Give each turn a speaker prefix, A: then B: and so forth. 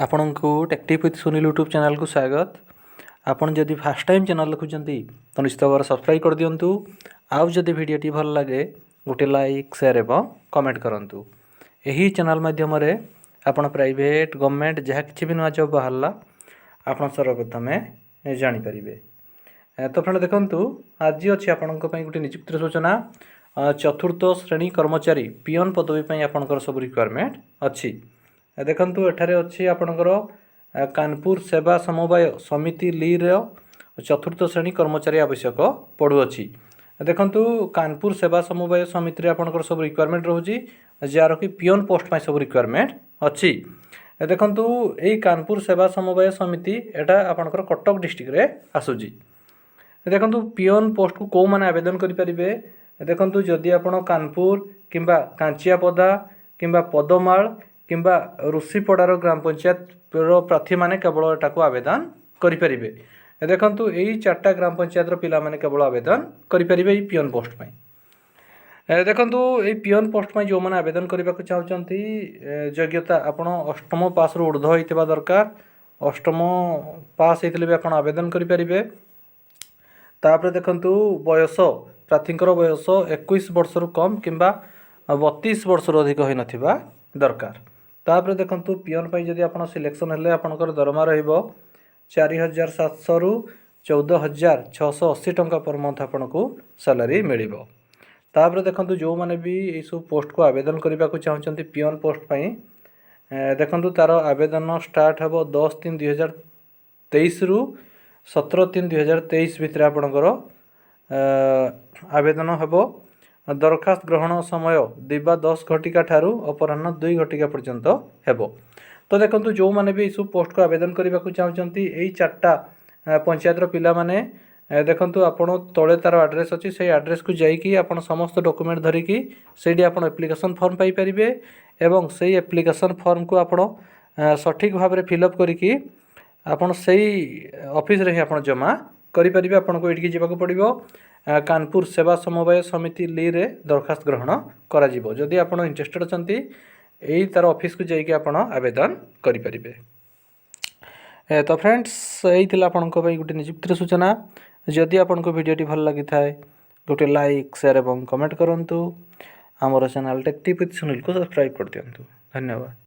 A: ଆପଣଙ୍କୁ ଟେକ୍ଟିଭ୍ with Sunil YouTube ଚ୍ୟାନେଲ୍କୁ ସ୍ୱାଗତ। ଆପଣ ଯଦି ଫାର୍ଷ୍ଟ ଟାଇମ୍ ଚ୍ୟାନେଲ୍ ଦେଖୁଛନ୍ତି, ତ ନିଶ୍ଚିତ ଭାବରେ ସବସ୍କ୍ରାଇବ୍ କରିଦିଅନ୍ତୁ। ଆଉ ଯଦି ଭିଡ଼ିଓଟି ଭଲ ଲାଗେ, ଗୋଟେ ଲାଇକ୍, ସେୟାର ଏବଂ କମେଣ୍ଟ କରନ୍ତୁ। ଏହି ଚ୍ୟାନେଲ୍ ମାଧ୍ୟମରେ ଆପଣ ପ୍ରାଇଭେଟ୍, ଗଭର୍ଣ୍ଣମେଣ୍ଟ ଯାହା କିଛି ବି ନୂଆ ଜବ୍ ବାହାରିଲା, ଆପଣ ସର୍ବପ୍ରଥମେ ଜାଣିପାରିବେ। ତ ଫ୍ରେଣ୍ଡ, ଦେଖନ୍ତୁ, ଆଜି ଅଛି ଆପଣଙ୍କ ପାଇଁ ଗୋଟେ ନିଯୁକ୍ତିର ସୂଚନା। ଚତୁର୍ଥ ଶ୍ରେଣୀ କର୍ମଚାରୀ ପିଅନ ପଦବୀ ପାଇଁ ଆପଣଙ୍କର ସବୁ ରିକ୍ୱାରମେଣ୍ଟ ଅଛି। ଦେଖନ୍ତୁ, ଏଠାରେ ଅଛି ଆପଣଙ୍କର କାନପୁର ସେବା ସମବାୟ ସମିତି ଲିର ଚତୁର୍ଥ ଶ୍ରେଣୀ କର୍ମଚାରୀ ଆବଶ୍ୟକ ପଡ଼ୁଅଛି। ଦେଖନ୍ତୁ, କାନପୁର ସେବା ସମବାୟ ସମିତିରେ ଆପଣଙ୍କର ସବୁ ରିକ୍ୱାରମେଣ୍ଟ ରହୁଛି, ଯାହାର କି ପିଅନ ପୋଷ୍ଟ ପାଇଁ ସବୁ ରିକ୍ୱାରମେଣ୍ଟ ଅଛି। ଦେଖନ୍ତୁ, ଏଇ କାନପୁର ସେବା ସମବାୟ ସମିତି, ଏଇଟା ଆପଣଙ୍କର କଟକ ଡିଷ୍ଟ୍ରିକ୍ଟରେ ଆସୁଛି। ଦେଖନ୍ତୁ, ପିଅନ ପୋଷ୍ଟକୁ କେଉଁମାନେ ଆବେଦନ କରିପାରିବେ? ଦେଖନ୍ତୁ, ଯଦି ଆପଣ କାନପୁର କିମ୍ବା କାଞ୍ଚିଆପଦା କିମ୍ବା ପଦମାଳ କିମ୍ବା ଋଷିପଡ଼ାର ଗ୍ରାମ ପଞ୍ଚାୟତର ପ୍ରାର୍ଥୀମାନେ କେବଳ ଏଟାକୁ ଆବେଦନ କରିପାରିବେ। ଦେଖନ୍ତୁ, ଏଇ ଚାରିଟା ଗ୍ରାମ ପଞ୍ଚାୟତର ପିଲାମାନେ କେବଳ ଆବେଦନ କରିପାରିବେ ଏଇ ପିଅନ ପୋଷ୍ଟ ପାଇଁ। ଦେଖନ୍ତୁ, ଏଇ ପିଅନ ପୋଷ୍ଟ ପାଇଁ ଯେଉଁମାନେ ଆବେଦନ କରିବାକୁ ଚାହୁଁଛନ୍ତି, ଯୋଗ୍ୟତା ଆପଣ ଅଷ୍ଟମ ପାସ୍ରୁ ଉର୍ଦ୍ଧ୍ୱ ହୋଇଥିବା ଦରକାର। ଅଷ୍ଟମ ପାସ୍ ହେଇଥିଲେ ବି ଆପଣ ଆବେଦନ କରିପାରିବେ। ତାପରେ ଦେଖନ୍ତୁ, ବୟସ, ପ୍ରାର୍ଥୀଙ୍କର ବୟସ 21 ବର୍ଷରୁ କମ୍ କିମ୍ବା 32 ବର୍ଷରୁ ଅଧିକ ହୋଇନଥିବା ଦରକାର। ତାପରେ ଦେଖନ୍ତୁ, ପିଅନ ପାଇଁ ଯଦି ଆପଣ ସିଲେକ୍ସନ୍ ହେଲେ, ଆପଣଙ୍କର ଦରମା ରହିବ 4700ରୁ 14,680 ଟଙ୍କା ପର ମନ୍ଥ ଆପଣଙ୍କୁ ସାଲାରୀ ମିଳିବ। ତାପରେ ଦେଖନ୍ତୁ, ଯେଉଁମାନେ ବି ଏଇସବୁ ପୋଷ୍ଟକୁ ଆବେଦନ କରିବାକୁ ଚାହୁଁଛନ୍ତି ପିଅନ ପୋଷ୍ଟ ପାଇଁ, ଦେଖନ୍ତୁ, ତା'ର ଆବେଦନ ଷ୍ଟାର୍ଟ ହେବ 10/3/2023ରୁ 17/3/2023 ଭିତରେ ଆପଣଙ୍କର ଆବେଦନ ହେବ। ଦରଖାସ୍ତ ଗ୍ରହଣ ସମୟ ଦିବା 10 ଘଟିକା ଠାରୁ ଅପରାହ୍ନ 2 ଘଟିକା ପର୍ଯ୍ୟନ୍ତ ହେବ। ତ ଦେଖନ୍ତୁ, ଯେଉଁମାନେ ବି ଏଇସବୁ ପୋଷ୍ଟକୁ ଆବେଦନ କରିବାକୁ ଚାହୁଁଛନ୍ତି, ଏଇ ଚାରିଟା ପଞ୍ଚାୟତର ପିଲାମାନେ, ଦେଖନ୍ତୁ, ଆପଣ ତଳେ ତା'ର ଆଡ୍ରେସ୍ ଅଛି। ସେଇ ଆଡ୍ରେସ୍କୁ ଯାଇକି ଆପଣ ସମସ୍ତ ଡକୁମେଣ୍ଟ ଧରିକି ସେଇଠି ଆପଣ ଆପ୍ଲିକେସନ୍ ଫର୍ମ ପାଇପାରିବେ ଏବଂ ସେଇ ଆପ୍ଲିକେସନ୍ ଫର୍ମକୁ ଆପଣ ସଠିକ୍ ଭାବରେ ଫିଲ୍ଅପ୍ କରିକି ଆପଣ ସେଇ ଅଫିସରେ ହିଁ ଆପଣ ଜମା କରିପାରିବେ। ଆପଣଙ୍କୁ ଏଇଠିକି ଯିବାକୁ ପଡ଼ିବ। କାନପୁର ସେବା ସମବାୟ ସମିତି ଲିରେ ଦରଖାସ୍ତ ଗ୍ରହଣ କରାଯିବ। ଯଦି ଆପଣ ଇଣ୍ଟରେଷ୍ଟେଡ଼ ଅଛନ୍ତି, ଏଇ ତା'ର ଅଫିସକୁ ଯାଇକି ଆପଣ ଆବେଦନ କରିପାରିବେ। ତ ଫ୍ରେଣ୍ଡସ୍, ଏଇ ଥିଲା ଆପଣଙ୍କ ପାଇଁ ଗୋଟେ ନିଯୁକ୍ତିର ସୂଚନା। ଯଦି ଆପଣଙ୍କୁ ଭିଡ଼ିଓଟି ଭଲ ଲାଗିଥାଏ, ଗୋଟେ ଲାଇକ୍, ସେୟାର ଏବଂ କମେଣ୍ଟ କରନ୍ତୁ। ଆମର ଚ୍ୟାନେଲ୍ ଟେକ୍ଟିଭ୍ ୱିଥ୍ ସୁନୀଲକୁ ସବସ୍କ୍ରାଇବ୍ କରିଦିଅନ୍ତୁ। ଧନ୍ୟବାଦ।